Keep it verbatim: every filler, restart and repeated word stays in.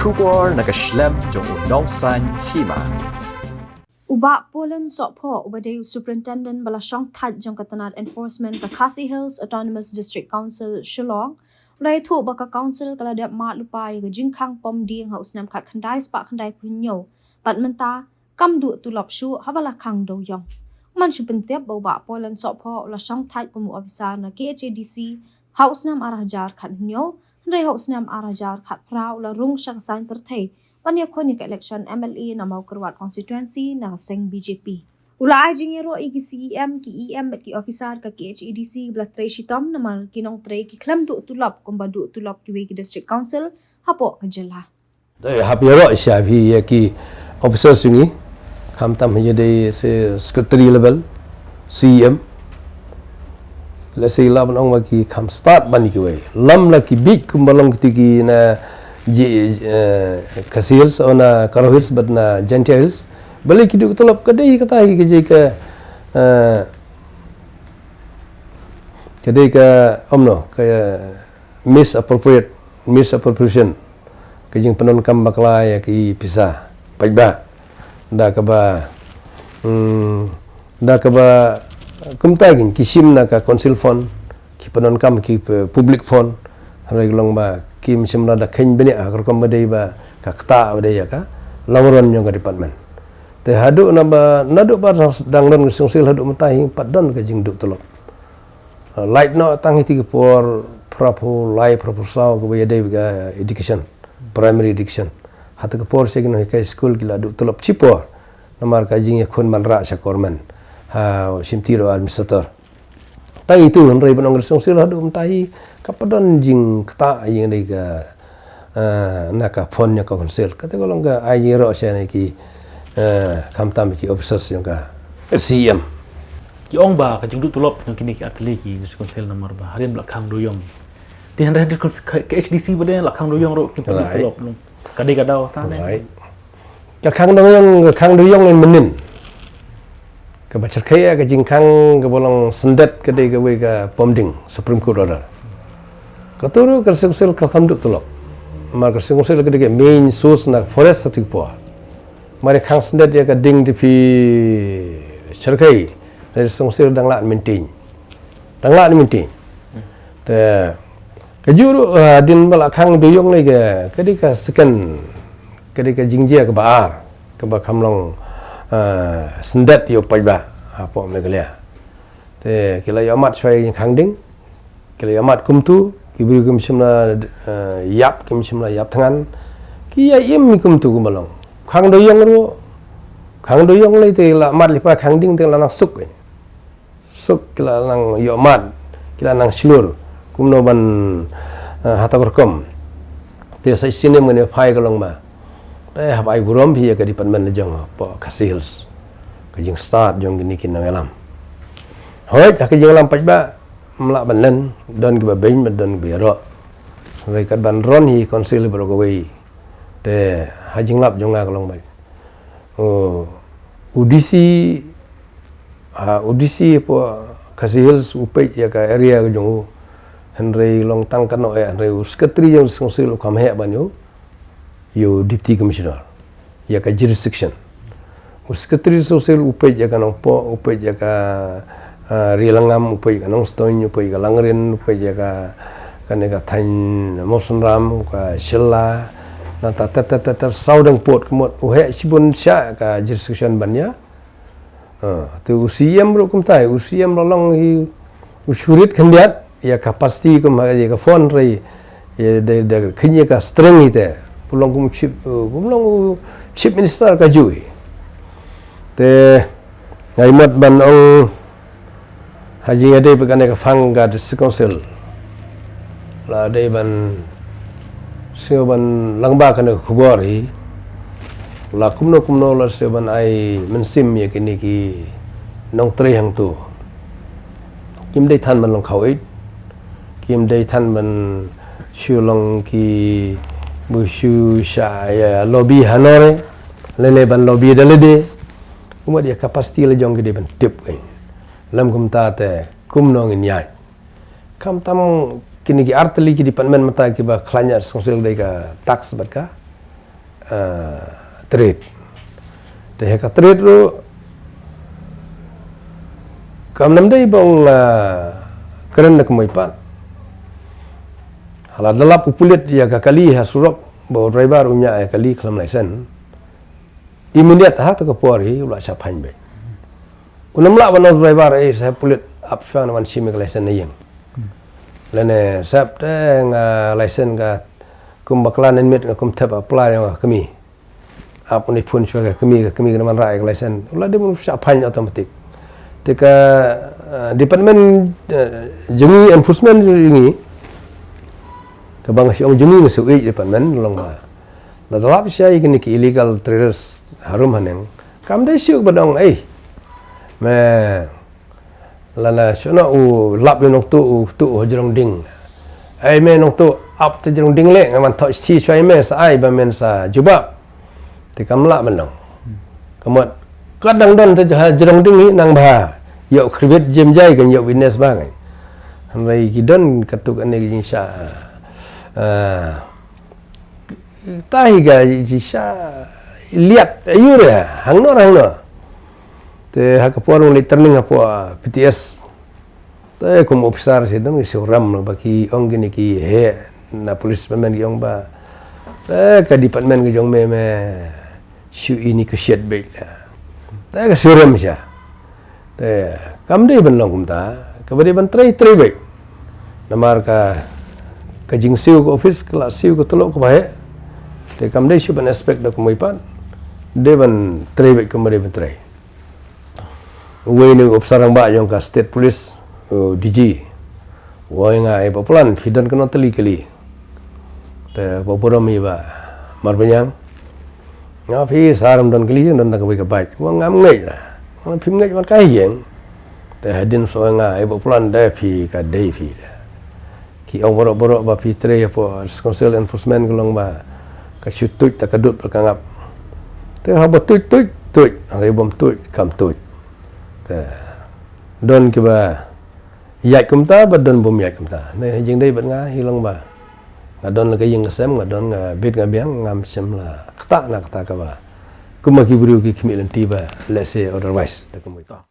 Khubor na ka shlem jong u nongsan hima. U Bah Polen Sohphoh, uba dei u Superintendent ba la shong thait jong ka tnat enforcement ka Khasi Hills Autonomous District Council, Shillong, u la ïathuh ba ka Council ka la dep mad lypa ïa ka jingkhang pom dieng ha u snem khatkhyndai spah khyndaiphew hynñiew, bad mynta kam duh tulop shuh haba la khang dewïong. Ym man shu pyntip ba u Bah Polen Sohphoh u la shong thait kum u ophisar na K H A D C ha u snem ar hajar khathynñiew, hynrei ha u snem ar hajar khatphra u la rung sha ka saiñ pyrthei ban ïakhun ïa ka election M L A na Mawkyrwat constituency na ka seng B J P. U la ai jingïaroh ïa ki C E M, ki E M bad ki ophisar ka K H A D C ba la trei shitom namar ki nongtrei ki khlem duh tulop kumba duh tulop kiwei ki District Council hapoh ka jylla. Hap ïaroh sha phi ïa ki ophisar jong ngi, khamtam ha ïa dei se secretary level, C E M. Lehse lah ban ong ba ki kham stad ban ïa kiwei. Lam la ki bit kumba long kiti ki na Khasi Hills, na Garo Hills bad na Jaintia Hills. Balei ki duh tulop? Ka dei kata hi ka jingka, ka dei ka, omno, ka misappropriate, misappropriation, ka jingpyndonkam bakla ïa ki pisa paidbah. Da kaba, da kaba kumta kin ki shim na ka council fund, ki pyndonkam ki public fund. Hynrei ka long ba kim shym la da kheiñ bniah ha ka rukom ba dei ba ka ktah ba dei ïa ka long ron jong ka department. Te haduh naba, naduh ba dang don ka council haduh mynta hi pat don ka jingduh tulop. Lait noh tang hi ti ka por phraphew lai phraphew saw kaba ïadei bad ka education, primary education. Hata ka por sha ki nonghikai skul ki la duh tulop shipor. Namar ka jingïakhun ban rah sha government ha shimti ruh administrator. Tang itu hynrei ban ong ka council haduh mynta hi ka pat don jingktah jingdei ka na ka fund jong ka council. Kata ka long ka ai jingïaroh sha na ki khamtam ki officers jong ka C E M. Ki ong ba ka jingduh tulop jong kine ki artylli ki district council namar ba hadien ba la khang dewïong. Te hynrei hadien ka H D C ba dei la khang dewïong ruh ki duh tulop. Ka dei ka daw ta ne. Ka khang dewïong, ka khang dewïong in mynnin. Kaba shyrkhei ka jingkhang kaba long syndet ka dei kawei ka pom dieng, Supreme Court order. Kato ruh ka council ka kham duh tulop. Namar ka council ka dei ka main source na forest ha tu por. Mar khang syndet ïa ka dieng te phi shyrkhei, ka council dang lah maintain. Dang lah maintain. Te kajuh ruh hadien ba la khang dewïong lei ka, ka dei ka second, ka dei ka jingjia kaba ar kaba kham long syndet ïa u paidbah hapoh Meghalaya. Te ki la ïohmad shuwa ïa ka jingkhang dieng, ki la ïohmad kumtu, ki briew kim shym la ïap, kim shym la ïap thngan. Ki ïa im kumtu kumba long. Khang dewïong ruh, khang dewïong lei te la mad lypa khang dieng te la nang suk. Suk ki la nang ïohmad, ki la nang shlur kumno ban hata ka rukom. Te sa shisien ngan ïa phai ka long ba te hap ai burom phi ïa ka department la jong hapoh Khasi Hills. Ka jingstad jong kine ki nongïalam. Hooid ha ka jingïalam paidbah ym lah ban len, don kiba beiñ bad don kiba ïaroh. Hynrei kat ban ron hi council baroh kawei. Te ha jinglap jong nga ka long ba u D C, ha u D C hapoh Khasi Hills u peit ïa ka area ka jong u. Hynrei long tang kano eh, hynrei u secretary jong u council u kham heh ban ïa u, ïa u deputy commissioner ïa ka jurisdiction. U secretary council u peit ïa ka Nongpoh, u peit ïa ka Ri Langam, u peit ïa ka Nongstoiñ, u peit ïa ka Langrin, u peit ïa ka, kane ka thaiñ Mawsynram, ka Shella, nangta ter ter ter ter saw dang pud ka mut, u heh shibun shah ka jurisdiction ban ïa. Te u C E M ruh kumta, u C E M ruh long hi u shu rit khyndiat ïa ka capacity kum ha ïa ka fund, hynrei ïa da da khyndiat ïa ka strength hi te u long kum chief, u long u chief minister ka juh hi. Te nga ïa mut ban ong ha jingïadei bad kane ka fund ka district council, la dei ban sngewbha ban lyngba kane ka khubor hi, la kumno kumno la sngewbha ban ai mynsiem ïa kine ki nongtrei hangto. Kim dei than ban long khawei, kim dei than ban shu long ki, ba shu shah ïa lobby hanore lane ban lobby da lade. Kumta ïa capacity la jong ki dei ban tip. Lem kumta te kumno ngin ïaid. Khamtam kine ki artylli ki department mynta kiba khlaiñ ïa ka council dei ka tax bad ka ah, trade. Te ha ka trade ruh kam nam dei ba ong, ah, kren da kumwei pat. Hala da lap u pulit ïa ka kali ha surok ba u driver u ñiah ïa kali khlem license. Immediate ha kata ka por hi u la shah fine beit. U nam lah ban ong driver, eh, sahep pulit, ap shuwa na wan shim ïa ka license na ïing. Lane sahep te nga license ka kum bakla ne miet, nga kum thep apply ïa ka kmie. Ap u ne phone shuwa ka kmie, ka kmie ka na man rah ïa ka license. U la dei ban shah fine automatic. Te ka, eh, department, eh, jong ngi, enforcement jong ngi, kaba nga shu ong jong ngi, nga shu ïeit department, long ba lada lap sha ïa kine ki illegal traders harum haneng, kam dei shuh ba dang, eh, me, lada shu na u lap ïa u nongtuh, u tuh ha jrong ding. Ei me nongtuh, ap te jrong ding leh, nga man thoh shi shuwa ïa me, sa ai ba men sa jubab. Te kam lah ban long. Ka mut ka dang don te ha jrong ding hi nang bha. Ïoh khriwit jim jai kan ïoh witness ba ngai. Hynrei ki don katto katne ki jingshah, ah, ta hi ka jingshah liat aïu re, hangno hangno. Te ha ka por u leit training hapoh, ah, P T S. Te kum officer shi dang shu ram ba ki ong kine ki heh na police department ki ong ba, te ka department ka jong me me shu i negotiate beit la. Te ka shu ram sha. Te kam dei ban long kumta, kaba dei ban trei trei beit. Namar ka, ka jingsiew ka office, ka la siew ka tulop kaba heh. Te kam dei shu ban expect da kumwei pat. Dei ban trei beit kumba dei ban trei. Uwei na u officer rangbah jong ka state police, u D G, u ong ïa nga, eh, Bah Pulhan, phi don kano tylli kali? Te ba burom ïa Bah Marbaniang. Nga, phi sa ram don kali, don da kawei ka bike. U ong ngam ngeit la. U ong phim ngeit wan kai ïeng. Te hadien sa u ong ïa nga, eh, Bah Pulhan, da phi ka dei phi da. Ki ong baroh baroh ba phi trei hapoh Council Enforcement ka long ba ka shu tuid ta ka dud bad ka ngap. Te haba tuid tuid tuid, hynrei bym tuid kam tuid. Te don kiba ïaid kumta bad don bym ïaid kumta. Ne jingdei bad nga hi long ba nga don la ka ïing ka sem, nga don nga bit nga biang, ngam shym la ktah na kata kaba kumba ki briew ki khmih lynti ba, let's say otherwise, da kumba ita.